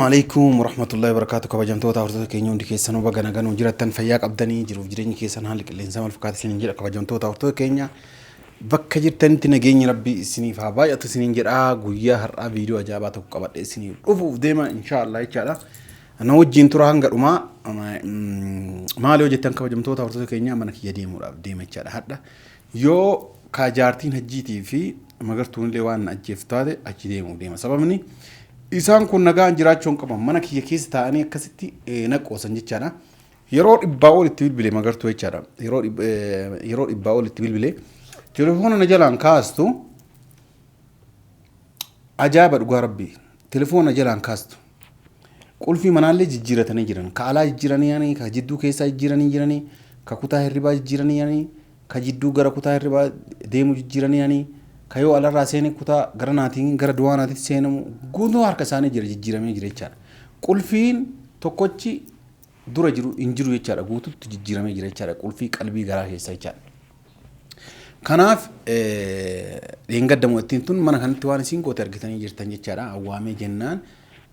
Aleykum warahmatullahi wabarakatuh. Kabajamtoota hordoftoota keenya, hundi keessanuu baga nagaan nu jirattan, fayyaa qabdanii, jiruuf jireenyi keessan haalli qilleensaa maal fakkaata isiniin jedha. Kabajamtoota hordoftoota keenya, bakka jirtanitti nageenyi Rabbii isiniif haa baay'atu isiniin jedha. Guyyaa har'aa viidiyoo ajaa'ibaa tokko qabadhee isiniif dhufuuf deema inshaallah jechaadha. Na wajjin tura hanga dhumaa. Maal yoo jettan, kabajamtoota hordoftoota keenya, mana kiyya deemuudhaaf deema jechaadha. Hadha yoo ka jaartiin hajjiitii fi Magartuun illee waan na ajjeeftu taate achi deemuuf deema. Sababni isaan kun nagaan jiraachuu hin qaban, mana kiyya keessa taa'anii akkasitti na qoosan jechaadha. Yeroo dhibbaa ol itti bilbile Magartuu jechaadha. Yeroo dhibbaa ol itti bilbile telefoona na jalaan kaastu. Ajaa'iba dhugaa Rabbii, telefoona na jalaan kaastu. Qulfii manaallee jijjiiratanii jiran. Ka alaa jijjiiranii jiranii, ka jidduu keessaa jijjiiranii jiranii, ka kutaa hirribaa jijjiiranii jiranii, ka jidduu gara kutaa hirribaa deemu jijjiiranii jiranii, ka yoo alarraa seene kutaa gara naatiin gara duwaa naatitti seenamu guutuu harka isaanii jira, jijjiiramee jira jechaadha. Qulfiin tokkochi dura jiru hin jiru jechaadha, guututti jijjiiramee jira jechaadha, qulfii qalbii garaa keessa jechaadha. Kanaaf dheengadda mo'attiin tun mana kanatti waan isiin goote argitanii jirtan jechaadha. Awwaamee jennaan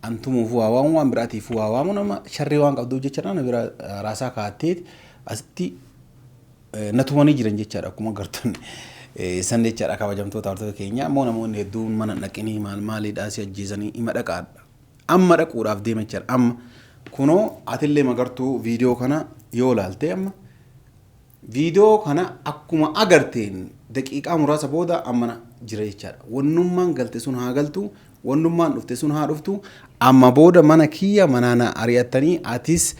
antumuufuu waa waamu, waan biraatiifuu waa waamu, nama sharrii waan qabduuf jechaadha, na bira raasaa kaa'atteet asitti na tumanii jiran jechaadha, akkuma agartan san jechaadha. Kabajamtoota hordoftoota keenya, ammoo namoonni hedduun mana dhaqinii maal maaliidhaa si ajjeesanii, ima dhaqaadha. Amma dhaquudhaaf deema jechaadha. Amma kunoo atillee Magartuu viidiyoo kana yoo ilaalte, amma viidiyoo kana akkuma agarteen daqiiqaa muraasa booda ammana jira jechaadha. Wannummaan galte sun haa galtu, wannummaan dhufte sun haa dhuftu. Amma booda mana kiyya manaa na ari'attanii, atis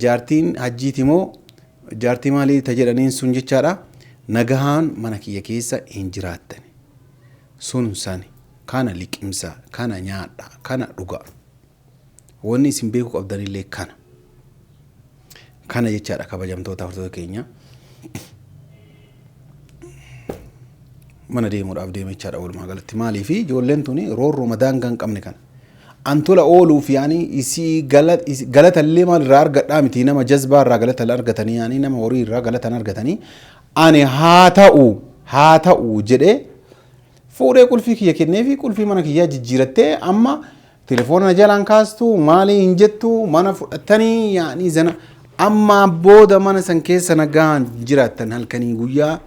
jaartiin hajjiiti moo jaartii maalii ta jedhaniin sun jechaadha. Nagahaan mana kiyya keessa hin jiraattani. Sun sani kana liqimsa, kana nyaadha, kana dhuga. Wanni isin beekuu qabdanillee kana. Kana jechaadha, kabajamtoota hordoftoota keenya. Mana deemuudhaaf deema jechaadha walumaa galatti. Maaliif ijoolleen tuni roorrooma daangaa hin qabne kana. An tola ooluuf yaani isii galatallee maal irraa argadhaa miti, nama jazbaa irraa galata argatanii, yaani nama horii irraa galatan argatanii, ani haa ta'u haa ta'u jedhee fuudhee qulfii kiyya kenneefi qulfii mana kiyyaa jijjiirattee, amma telefoona na jalaan kaastu, maalii hin jettu, mana fudhatanii yaa'anii zana. Amma booda mana san keessa nagaan jiraattan. Halkanii guyyaa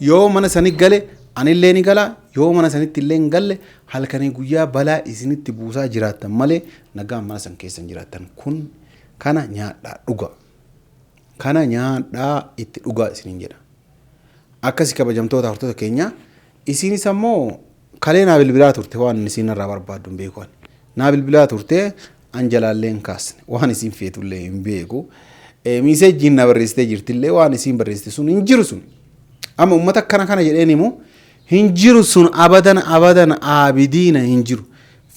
yoo mana sani gale anillee ni gala, yoo mana sanitti illee hin galle halkanii guyyaa balaa isinitti buusaa jiraattan malee nagaan mana san keessa hin jiraattan. Kun kana nyaadhaa dhuga, kana nyaadhaa itti dhugaa isiniin jedha. Akkasi, kabajamtoota hordoftoota keenya. Isiinis ammoo kalee naa bilbilaa turte, waan isiin irraa barbaaddu hin beeku ani. Naa bilbilaa turte, an jalaallee hin kaasne, waan isiin feetullee hin beeku. Miiseejiin na barreessitee jirtillee, waan isiin barreessite sun hin jiru sun. Amma uummata akkana kana jedheen himu hin jiru sun, abadan abadan aabidiina hin jiru.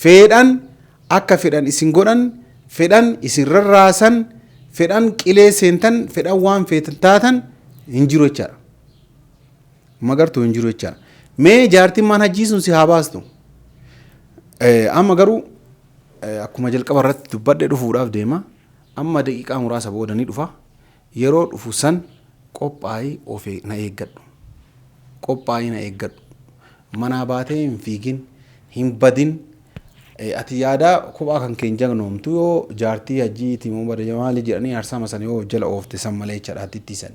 Fedhan akka fedhan isin godhan, fedhan isin rarraasan, fedhan qilee seentan, fedhan waan feetan taatan hin jiru jechaadha. Magartuu hin jiru jechaadha. Mee jaartiin maan hajjii sun si haa baastu. Amma garuu akkuma jalqaba irratti dubbadhe dhufuudhaaf deema. Amma daqiiqaa muraasa booda ni dhufa. Yeroo dhufu san qophaa'ii of na eeggadhu. Qophaa'ii na eeggadhu. Manaa baatee hin fiigin, hin badin. Ati yaadaa kophaa kan kee hin jagnoomtu, yoo jaartii hajjii timoo bada maali jedhanii harsaama sana yoo of jala oofte san malee jechaadha, hattittii san.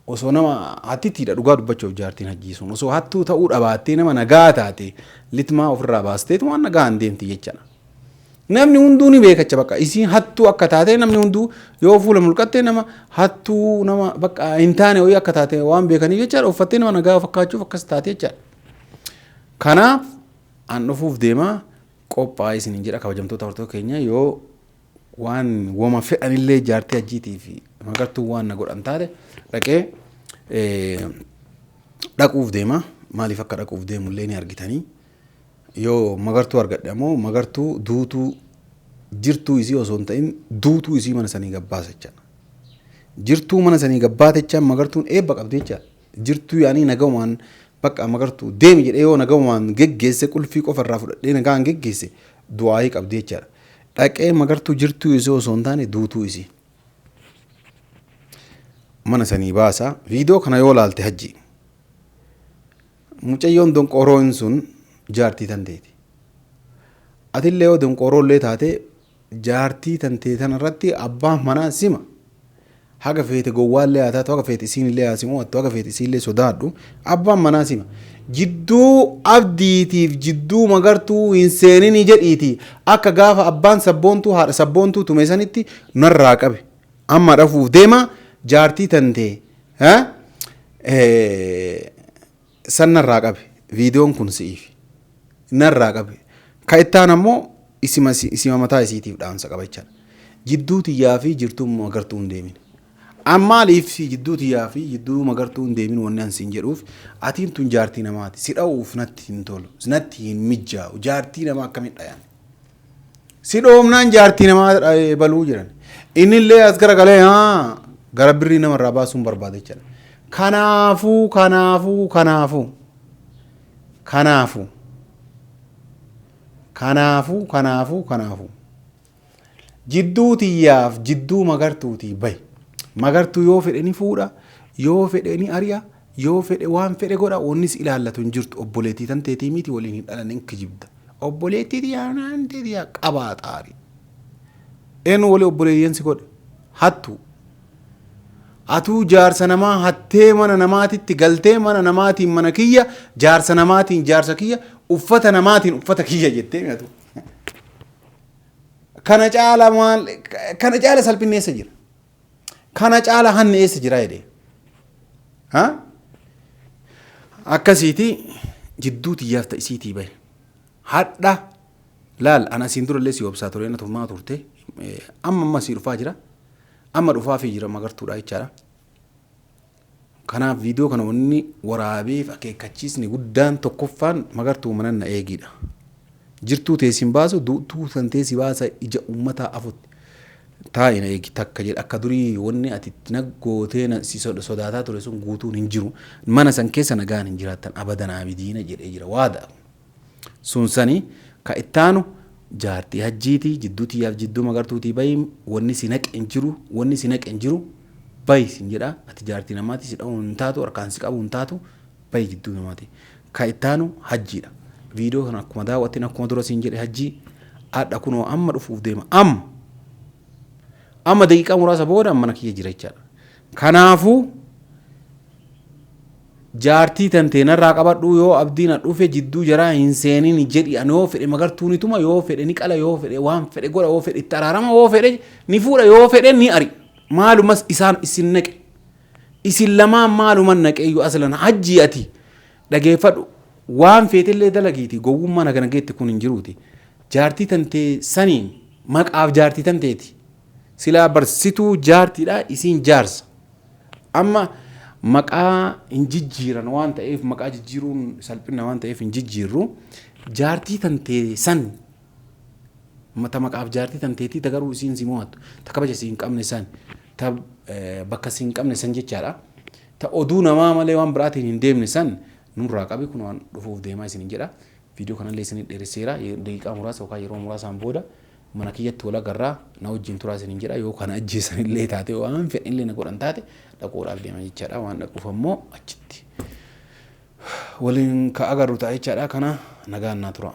Osoo nama hattittiidha, dhugaa dubbachuuf jaartiin hajjii sun osoo hattuu ta'uu dhabaattee nama nagaa taate, litmaa ofirraa baasteetu waan nagaa hin deemti jechaadha. Namni hunduu ni beekacha, bakka isiin hattuu akka taate namni hunduu yoo fuula mulqatte nama hattuu, nama bakka hin taane wayii akka taate waan beekaniif jechaadha, uffattee nama nagaa fakkaachuuf akkas taate jechaadha. Kanaaf an dhufuuf deema, qophaa'ee isiniin jedha. Kabajamtoota hordoftoota keenya, yoo waan woma fedhanillee jaartii hajjiitii fi Magartuu waan na godhan taate dhaqee dhaquuf deema. Maaliif akka dhaquuf deemullee ni argitanii. Yoo Magartuu argadhe ammoo Magartuu duutuu, jirtuu isii osoo hin ta'in duutuu isii mana sanii gabbaasa jechaadha. Jirtuu mana sanii gabbaate jechaan Magartuun eebba qabdi jechaadha. Jirtuu yaanii nagahumaan bakka Magartuu deemi jedhee yoo nagahumaan geggeesse, qulfii qofa irraa fudhadhee nagaan geggeesse, du'aayii qabdi jechaadha. Dhaqee Magartuu jirtuu isii osoo hin taane duutuu isii mana sanii baasa. Viidiyoo kana yoo laalte hajji, mucayyoon donqooroon sun jaartii tanteeti. Atillee yoo donqooroollee taate jaartii tantee tanarratti abbaan manaa sima. Haga feete gowwaallee haa taatu, haga feete isiinillee haa simu, haga feete isiillee sodaadhu, abbaan manaa sima. Jidduu Abdiitiif jidduu Magartuu hin seenini jedhiiti akka gaafa abbaan Sabboontuu haadha Sabboontuu tume sanitti narraa qabe. Amma dhafuuf deema jaartii tantee san narraa qabe. Viidiyoon kun si'iif. Narraa qabe. Ka ittaan ammoo isima isima mataa isiitiif dhaamsa qaba jechaadha. Jidduu tiyyaa fi jirtuu Magartuu hin deemin. An maaliif jidduu tiyyaa fi jidduu Magartuu hin deemin wanni an siin jedhuuf, atiin tun jaartii namaati. Si dha'uuf natti hin tolu. Natti hin mijjaa'u. Jaartii namaa akkamitti dhayan? Si dhoomnaan jaartii namaa baluu jedhan. Innillee as garagalee haa gara birrii namarraa baasuun barbaada jechaadha. Kanaafuu kanaafuu kanaafuu kanaafuu kanaafuu kanaafuu kanaafuu jidduu tiyyaaf jidduu Magartuutii bahi. Magartuu yoo fedhe ni fuudha, yoo fedhe ni ari'a, yoo fedhe waan fedhe godha, wanni si ilaallatu hin jirtu. Obboleettii tan teetii miti, waliin hin dhalan, kijibda. Obboleettii tiyyaa naan tiyyaa qabaa xaari. Eenyu walii obboleeyyan si godhe? Hattu. Atuu jaarsa namaa hattee mana namaatitti galtee, mana namaatiin mana kiyya, jaarsa namaatiin jaarsa kiyya, uffata namaatiin uffata kiyya jettee mi'atu. Kana caala maal, kana caala salphinni eessa jira? Kana caala hanni eessa jira jedhee? Ha? Akkasiiti jidduu tiyyaaf ta'isiitii bahe. Hadha laal, ana asiin durallee si obsaa ture, na tumaa turte, amma amma si dhufaa jira. Amma dhufaafii jira Magartuudha jechaadha. Kanaaf viidiyoo kana wanni waraabeef akeekkachiisni guddaan tokkoffaan Magartuu manan na eegiidha. Jirtuu teessin baasu, duutuu san teessi baasa ija uummataa afutti. Taa'i na eegi takka jedha, akka durii wanni ati itti na gootee na si sodaataa ture sun guutuun hin jiru. Mana san keessa nagaan hin jiraattan abadan abidiina jedhee jira waada. Sun sani ka ittaanu jaartii hajjiitii jidduu tiyyaaf jidduu Magartuutii bahi, wanni si naqe hin jiru, wanni si naqe hin jiru, bahi sin jedha. Ati jaartii namaati, si dha'uun hin taatu, harkaan si qabu hin taatu, bahi jidduu namaati. Ka ittaanu hajjiidha. Viidiyoo kana akkuma daawwattin, akkuma dura siin jedhe, hajjii hadha kunoo amma dhufuuf deema, amma amma daqiiqaa muraasa booda mana kiyya jira jechaadha. Kanaafuu jaartii tantee narraa qabadhu, yoo Abdiin dhufe jidduu jaraa hin seenin jedhi. Ani yoo fedhe Magartuu ni tuma, yoo fedhe ni qala, yoo fedhe waan fedhe godha, yoo fedhe itti araarama, yoo fedhe ni fuudha, yoo fedhe ni ari. Maalumas isaan isin naqe, isin lamaan maaluman naqeeyyuu aslan? Hajjii, ati dhageeffadhu, waan feetellee dalagiiti, gowwummaan hagana geetti kun hin jiruuti. Jaartii tantee saniin maqaaf jaartii tanteeti silaa barsituu jaartiidha, isiin jaarsa. Amma maqaa hin jijjiiran waan ta'eef, maqaa jijjiiruun salphina waan ta'eef hin jijjiirru. Jaartii tantee san ta maqaaf jaartii tanteetii, ta garuu isiin si mo'attu, ta kabaja si hin qabne san, ta bakka si hin qabne san jechaadha. Ta oduu namaa malee waan biraatiin hin deemne san nurraa qabi, kun waan dhufuuf deemaa isin jedha. Viidiyoo kanallee isin dheeresseera. Daqiiqaa muraasa yookaan yeroo muraasaan booda mana kiyyatti wal agarraa, na wajjin turaa isin jedha. Yoo kana ajjeesan illee taate, waan fedhan illee na godhan taate, dhaquudhaaf deema jechaadha. Waan dhaquuf ammoo achitti waliin ka agarru ta'a jechaadha. Kana nagaan naa tura.